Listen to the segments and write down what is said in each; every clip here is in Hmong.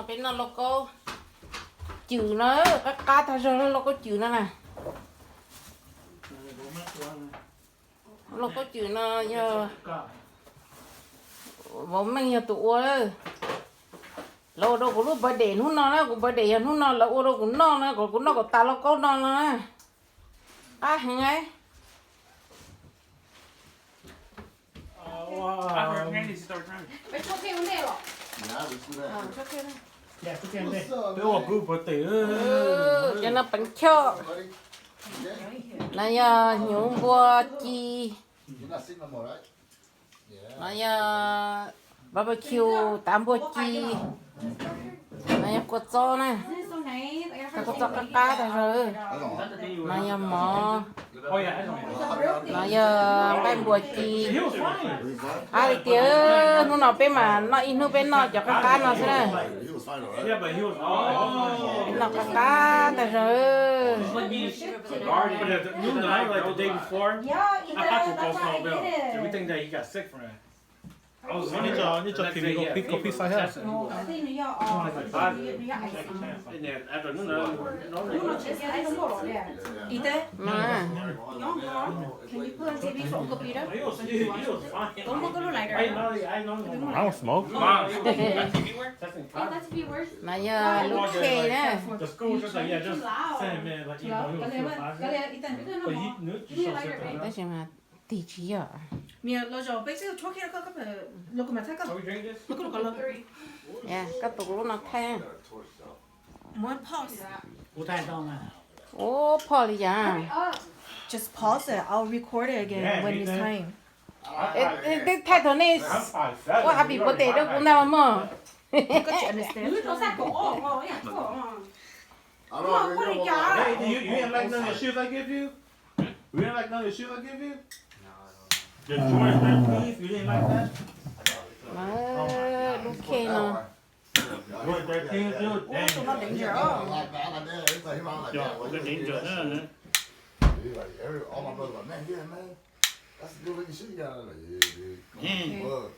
Peb noj lauj kaub cwm no, qab qab tag zog lauj kaub cwm no na. Lauj kaub cwm no yog vauv Meej yog tus ua. Lawv ua rau kuv lub birthday hnub no na, kuv birthday yog hnub no, lawv ua rau kuv noj no, kom kuv noj kom tas lauj kaub no no na. Qab heev. Cov no peev choj. No yog hnyuv npua ci. No yog barbecue tav npua ci. No yog kua txob na. Kua txob qab qab tag zog. No yog mov. No yog nqaij npua ci. Qab li tiag, hnub no peb mas noj ib hnub peb noj cov qab qab no xwb na. Noj qab qab tag zog. I don't smoke. No yog lub cake na. Tab sis mas tig tsis yog. Koj tus kuv lub no thaij. Ua phoj li cas? Just pause it. I'll record it again when it's time. Twb thaij thaum nej ua happy birthday rau kuv ntag mog. Hey, do you, you didn't like none of the shoes I give you? You didn't like none of the shoes I give you? The Jordan thirteens, you didn't like that? Lub cake no. Jordan thirteens, dude. Tus no danger. Danger. Dude, like, every, all my brothers like, "Man, yeah, man, that's a good looking shoe you got on." Like, "Yeah, dude."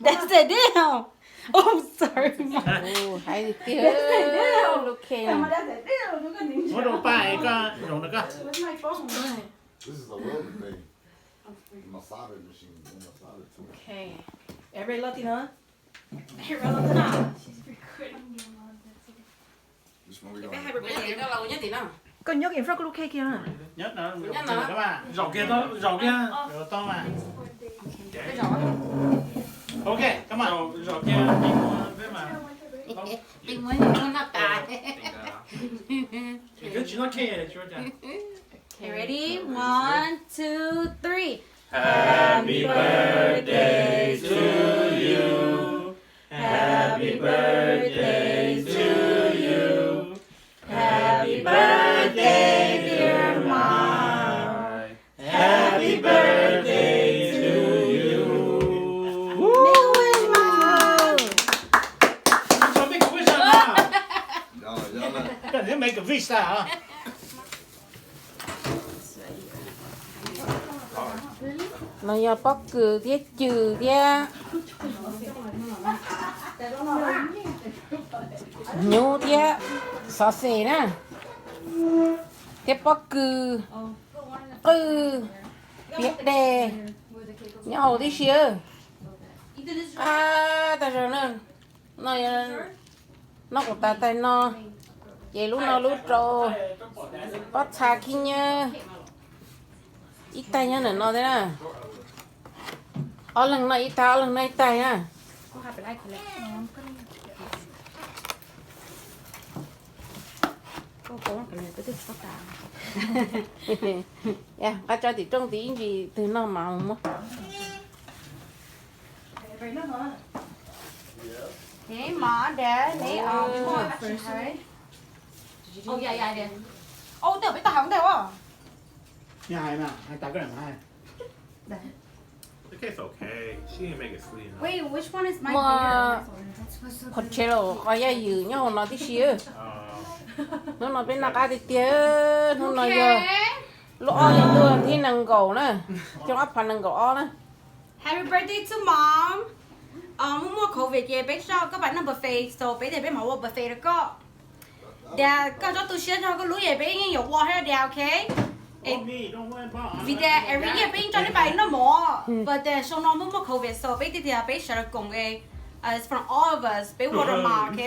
That's the deal. Oh, sorry. Hais tiag, lub cake. Muab rau paj es koj zoom rau koj. This is a Logan thing. Masada machine, masada tool. Okay. Everybody look, you know? Everybody look, huh? Peb happy birthday rau lawv nyob tim no. Koj nyob in front koj lub cake kiag na. Zaum kiag, zaum kiag. Zaum tau mas. Ok, come on. Zaum kiag, peb muab noj tas. Okay, ready? One, two, three. Happy birthday to you. Happy birthday to you. Happy birthday, dear mom. Happy birthday to you. Make a wish, huh? Make a wish, huh? No yog pob kws thiab cwm thiab hnyuv thiab xov xes na, thiab pob kws, qwj, piav dej, nyob hauv tib si. Qab tag zog na. No, noj kuv tas taig no, ces lub no lub rau pob txha khib nyiab ib taig nyob ntawm no thiab na. Ob leeg noj ib taig, ob leeg noj ib taig na. Nqa tso tim rooj tid ib ntsis twg noj mas muab. Hey, Mom, Dad, hey, um, we want extra high. Oh, yeah, yeah, I did. Oh, no, peb tau hais ua ntej os. Wait, which one is my favorite? Muaj qhov tsheb los qhov yaj ywm nyob hauv no tib si. Hnub no peb noj qab tiag tiag, hnub no yog lub ob hlis ntuj thib nees nkaum na, xyoo ob phav nees nkaum ob na. Happy birthday to mom. Muaj muaj covid ces peb soj koj pais noj buffet, so peb tias peb mam ua buffet rau koj. Tias koj txhob tu siab, txog koj lub es peb yeej yuav ua thiab tias, ok. Vim tias every year peb yeej coj neb pais noj mov, but tias xyoo no muaj muaj covid, so peb thiaj tias peb sawv daws koom, from all of us peb ua rau mas, ok.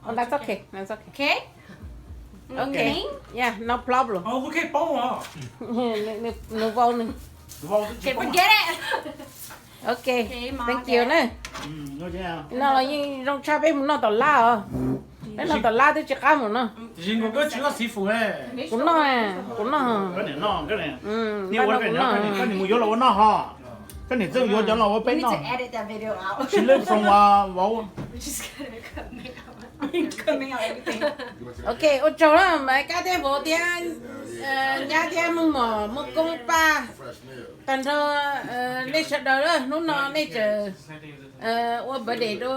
Oh, that's okay. That's okay. Okay? Okay. Yeah, no problem. Nws vau nws. Okay, forget it. Okay, thank you na. No los yeej zoo tshaj peb mus noj tom lab os. Peb noj tom lab twb tsis qab mus no. Kuv noj, kuv noj. Koj niam txawj yuav cov los ua peb noj. Tsis leej xoo vauv. Ok, ua tsaug na Maiv Kab thiab vauv thiab nyab thiab Meej Mom, Muaj Koob Paj, tag nrho nej sawv daws. Hnub no nej tseem ua birthday rau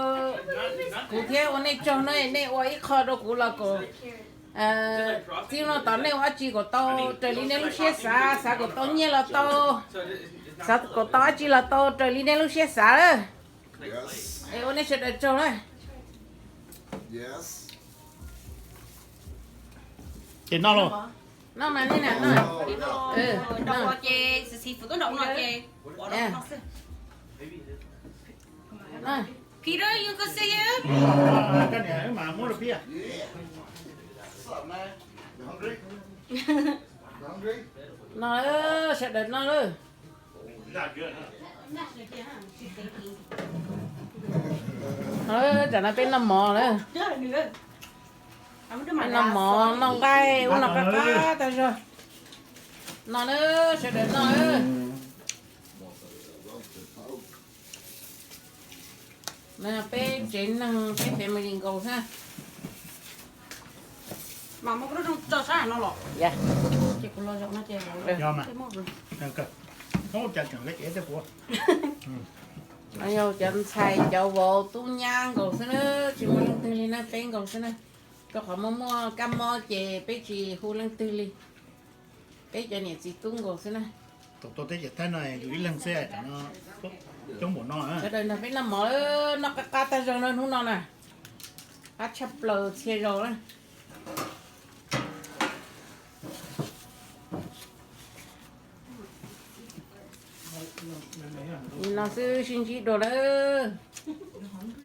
kuv thiab ua nej tsaug na, nej ua ib qho rau kuv los kom txij no tom nej ua dab tsi kom tau raws li nej lub siab xav, xav kom tau nyiaj los tau, xav kom tau dab tsi los tau raws li nej lub siab xav lawm. Es ua nej sawv daws tsaug na. Ces noj los. Noj mas nej na, noj. Peter, you go see you. Noj, sawv daws noj lawm. Tam no peb noj mov lawm. Peb noj mov noj nqaij ua noj qab qab tag zog. Noj na, sawv daws noj. Peb tsev neeg peb pem mus yim nkaus xwb. Mas muab kuv lub rooj tso sab no los. Ces kuv los zaum no ces. Yog mas. Muab cov tseem kev tej kuv. Yog cov ntxhais cov vauv tub nyab nkaus xwb na, tsis muaj leej twg li na, peb nkaus xwb na. Rau qhov muaj muaj kab mob ces peb tsis hu leej twg li. Peb cov niam txiv tub nkaus xwb na. Thaum tuaj teb chaws Thaib no yus ib leeg xwb, coob npaum no. Sawv daws nrog peb noj mov, noj qab qab tag zog na hnub no na. Qab tshaj plaws txhia zaus na. Li no xwb sib ntsib dua lawm.